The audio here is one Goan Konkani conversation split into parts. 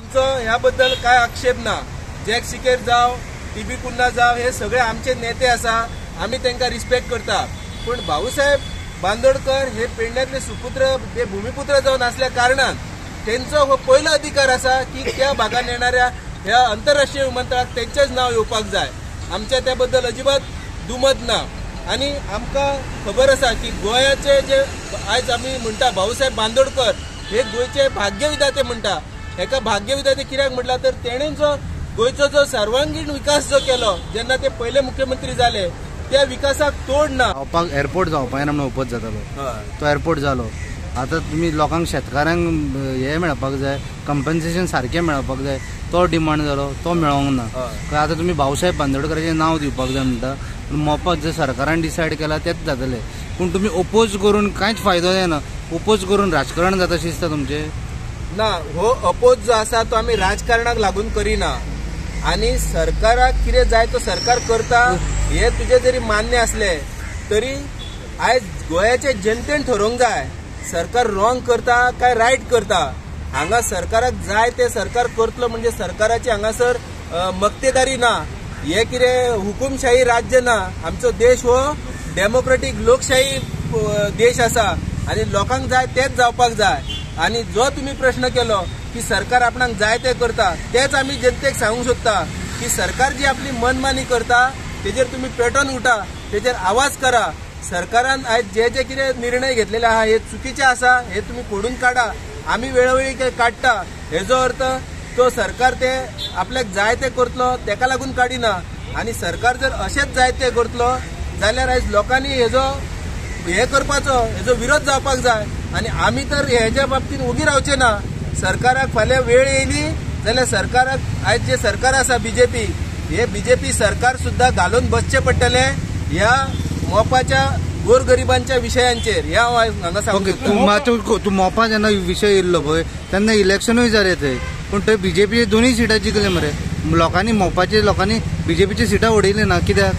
आमचो ह्या बद्दल काय आक्षेप ना. जॅक सिकेर जावं, टीबी कुन्हा जावं, हे सगळे आमचे नेते आसा, आमी तांकां रिस्पेक्ट करता. पूण भाऊसाहेब बांदोडकर हे पेडण्यांतले सुपुत्र, ते भूमिपुत्र जावन आसल्या कारणान तेंचो हो पयलो अधिकार आसा की त्या भागान येणाऱ्या ह्या आंतरराष्ट्रीय विमानतळाक तेंचेच नांव येवपाक जाय. आमच्या त्या बद्दल अजिबात दुमत ना. आनी आमकां खबर आसा की गोंयाचे जे आयज आमी म्हणटा भाऊसाहेब बांदोडकर हे गोंयचे भाग्यविधाते म्हणटा. हेका भाग्यविधाते कित्याक म्हटला तर तेणें जो गोंयचो जो सर्वांगीण विकास जो केलो जेन्ना ते पयले मुख्यमंत्री जाले त्या विकासाक तोड ना. जावपाक एअरपोर्ट जावपाक येना म्हणून ओपोज जातालो, तो एअरपोर्ट जालो. आतां तुमी लोकांक शेतकारांक हे मेळपाक जाय, कंपन्सेशन सारकें मेळपाक जाय, तो डिमांड जालो, तो मेळोंक ना. आतां तुमी भाऊसाहेब बांदोडकराचें नांव दिवपाक जाय म्हणटा, पूण मोपा जे सरकारान डिसायड केला तेंच जातलें. पूण तुमी ओपोज करून कांयच फायदो जायना. ओपोज करून राजकारण जाता अशें दिसता तुमचें? ना, हो अपोज जो आसा तो आमी राजकारणाक लागून करिना. आनी सरकाराक कितें जाय तो सरकार करता हे तुजें जरी मान्य आसलें तरी आयज गोंयाचे जनतेन ठरोवंक जाय सरकार रॉंग करता काय रायट करता. हांगा सरकाराक जाय ते सरकार करतलो म्हणजे सरकाराची हांगासर मक्तेदारी ना. हे कितें हुकुमशाही राज्य ना. आमचो देश हो डेमोक्रेटीक लोकशाही देश आसा आनी लोकांक जाय तेच जावपाक जाय. आनी जो तुमी प्रश्न केलो की सरकार आपणाक जाय ते करता, तेच आमी जनतेक सांगूंक सोदता की सरकार जी आपली मनमानी करता तेजेर तुमी पेटोन उठा, तेजेर आवाज करा. सरकारान आयज जे जे कितें निर्णय घेतलेले आहा हे चुकीचे आसा, हे तुमी खोडून काडा. आमी वेळोवेळी काडटा हेजो अर्थ तो सरकार ते आपल्याक जाय ते करतलो तेका लागून काडिना. आनी सरकार जर अशेंच जाय ते करतलो जाल्यार आयज लोकांनी हेजो हे करपाचो हेजो विरोध जावपाक जाय. आनी आमी तर हेज्या बाबतींत ओगी रावचे ना. सरकाराक फाल्यां वेळ येयली जाल्यार सरकाराक आयज जे सरकार आसा बीजेपी, हे बीजेपी सरकार सुद्दां घालून बसचें पडटलें ह्या मोपाच्या गोरगरिबांच्या विशयांचेर. ह्या हांव हांगा सांगू. तूं मोपा जेन्ना विशय येयल्लो पळय तेन्ना इलेक्शनूय जालें थंय, पूण थंय बीजेपीचे दोनूय सिटां जिखले मरे. लोकांनी मोपाचे लोकांनी बीजेपीची सिटां उडयली ना कित्याक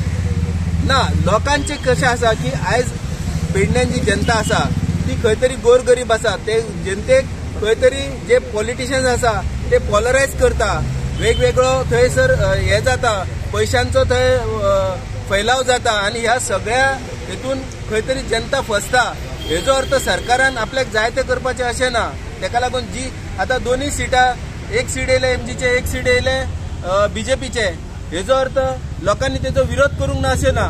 ना? लोकांचें कशें आसा की आयज पेडण्याची जनता आसा ती खंय तरी गोरगरीब आसा, ते जनतेक खंय तरी जे पॉलिटिशियन्स आसा ते पॉलरायज करता, वेगवेगळो थंयसर हे जाता, पयशांचो थंय फैलाव जाता आनी ह्या सगळ्या हेतून खंय तरी जनता फसता. हेजो अर्थ सरकारान आपल्याक जाय ते करपाचें अशें ना. तेका लागून जी आतां दोनूय सिटां, एक सीट येयले एमजीचे, एक सीट येयले बीजेपीचे, हेजो अर्थ लोकांनी तेजो विरोध करूंक ना अशें ना.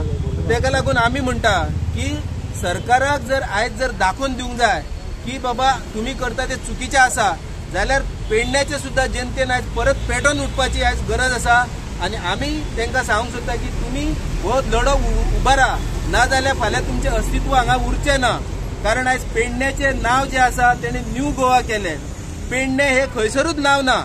तेका लागून आमी म्हणटा की सरकाराक जर आयज जर दाखोवन दिवंक जाय की बाबा तुमी करता ते चुकीचें आसा जाल्यार पेडण्याचे सुद्दां जनतेन आयज परत पेटोवन उठपाची आयज गरज आसा. आनी आमी तांकां सांगूंक सोदता की तुमी हो लढो उबारा, ना जाल्यार फाल्यां तुमचें अस्तित्व हांगा उरचें ना. कारण आयज पेडण्याचें नांव जें आसा तेणें न्यू गोवा केलें. पेडणे हे खंयसरूच नांव ना.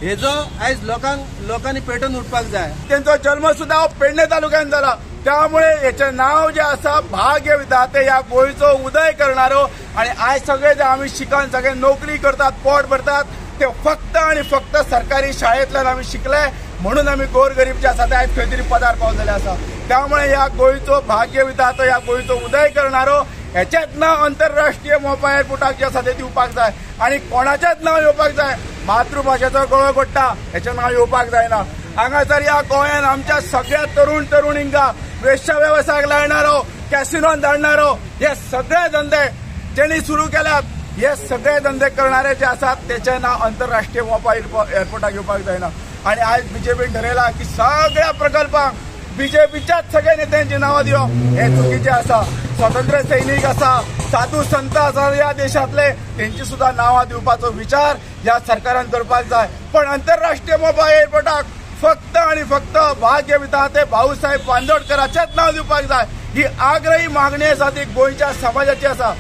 हेजो आयज लोकांनी पेटोवन उठपाक जाय. तेंचो जल्म सुद्दां पेडणे तालुक्यान जाला, त्यामुळे हेचें नांव जें आसा भाग्यविधाते ह्या गोंयचो उदय करणारो. आनी आयज सगळे जे आमी शिकन सगळे नोकरी करतात, पोट भरतात, ते फक्त आनी फक्त सरकारी शाळेंतल्यान आमी शिकले म्हणून आमी गोरगरीब जे आसा ते आयज खंय तरी पदार पावलेले आसा. त्यामुळे ह्या गोंयचो भाग्यविधातो, ह्या गोंयचो उदय करणारो हेचेच नांव आंतरराष्ट्रीय मोपा एअरपोर्टाक जे आसा ते दिवपाक जाय आनी कोणाचेच नांव येवपाक जाय. मातृभाशेचो गळो घोट्टा हेचें नांव येवपाक जायना. हांगासर ह्या गोंयान आमच्या सगळ्या तरुण तरुणींका वेश्या वेवसायाक लायणारो, कॅसिनोन धाडणारो, हे सगळे धंदे जेणी सुरू केल्यात हे सगळे धंदे करणारे जे आसात तेचें नांव आंतरराष्ट्रीय मोपा एअरपोर्टाक येवपाक जायना. आनी आयज बीजेपीन ठरयलां की सगळ्या प्रकल्पांक बीजेपीच्याच सगळ्या नेत्यांची नांवां दिवप हें चुकीचें आसा. स्वतंत्र सैनीक आसा, साधू संत आसा ह्या देशांतले, तेंची सुद्दां नांवां दिवपाचो विचार ह्या सरकारान करपाक जाय. पण आंतरराष्ट्रीय मोपा एअरपोर्टाक फक्त आनी फक्त भाग्यविधाते भाऊसाहेब बांदोडकराचेच नांव दिवपाक जाय ही आग्रही मागणी आसा, ती गोंयच्या समाजाची आसा.